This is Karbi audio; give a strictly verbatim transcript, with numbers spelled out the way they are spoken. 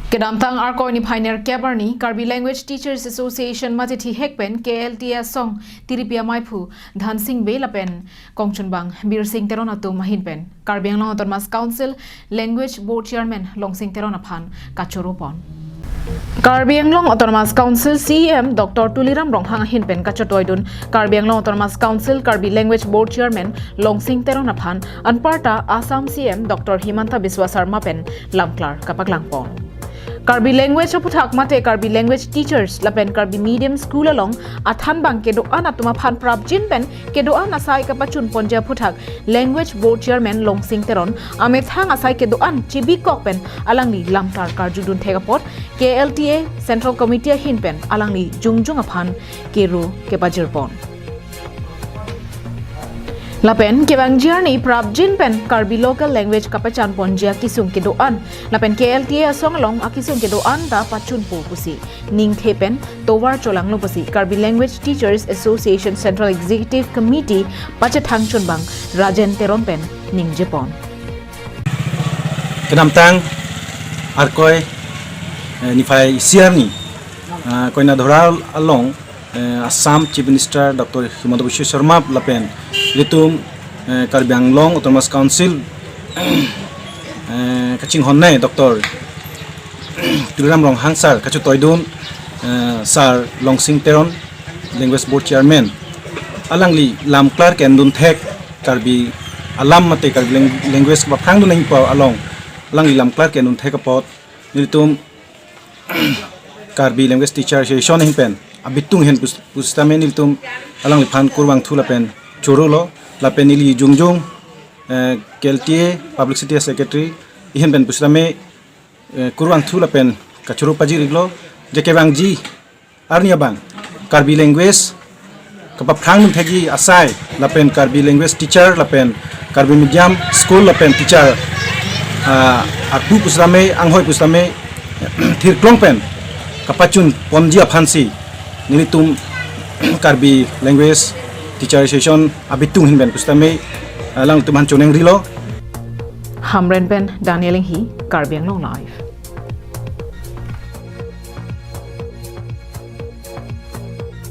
Kedamtang Arkoi niphai nerkep arni Karbi Language Teachers Association mate thihek pen K L T A asong tiripi amaiphu Dhansing Bey lapen kongchunbang Birsing Teron atum ahin pen Karbi Anglong Autonomous Council Language Board Chairman Longsing Teron aphan kachoro pon. Karbi Anglong Autonomous Council C E M Doctor Tuliram Ronghang ahin pen kachetoidun Karbi Anglong Autonomous Council Karbi Language Board Chairman Longsing Teron aphan anparta Assam C E M Doctor Himanta Biswa Sarma pen lamklar kapaklang pon. Karbi language aphuthak mate Karbi language teachers lapen Karbi medium school along athanbang kedo-an atum aphan prapjin pen kedo-an asai kapachun ponji aphuthak Language Board Chairman Longsing Teron amethang asai kedo-an chibikok pen alangli lamtar karjudun thek apot K L T A Central Committee ahin pen alangli jongjong aphan kero kepajir pon. Lapen kevangji arni prapjin pen Karbi local language kapachan ponji akesung kedo-an lapen K L T A asong along akesung kedo-an ta pachunpo pusi ningthe pen tovar cholanglo pusi Karbi Language Teachers Association Central Executive Committee pachethang chunbang Rajen Teron pen ningje pon. Kedamtang Arkoi eh, niphai isi arni ah, Koinadhora along eh, Assam Chief Minister Doctor Himanta Biswa Sarma lapen ilitum eh, Karbi Anglong Autonomous Council eh, kachinghonnei Doctor Tuliram Ronghang sir kachetoidun eh, Sir Longsing Teron Language Board Chairman alangli lamklar kendun thek Karbi alam mate Karbi lang- language kapaphrangdun nangpo along alangli lamklar kendun thek apot nelitum Karbi Language Teacher Association ahin pen abitung ahin pus- pusitame nelitum alangliphan kurvangthu lapen chorolo lapen neli jongjong eh, K L T A Publicity Secretary ahin pen pusitame eh, kurvangthu lapen kachoro pajir-iklo je kevangji arni abang Karbi language kapaphrangdun thekji asai lapen Karbi language teacher lapen Karbi medium school lapen teacher ah, akpu pusitame anghoi pusitame thirklong pen kapachun ponji aphansi nelitum Karbi Language Teacher Association abitung ahin pen pusitame alangtum aphan chonengrilo. Hamren pen Daniel Enghi, Karbi Anglong Live.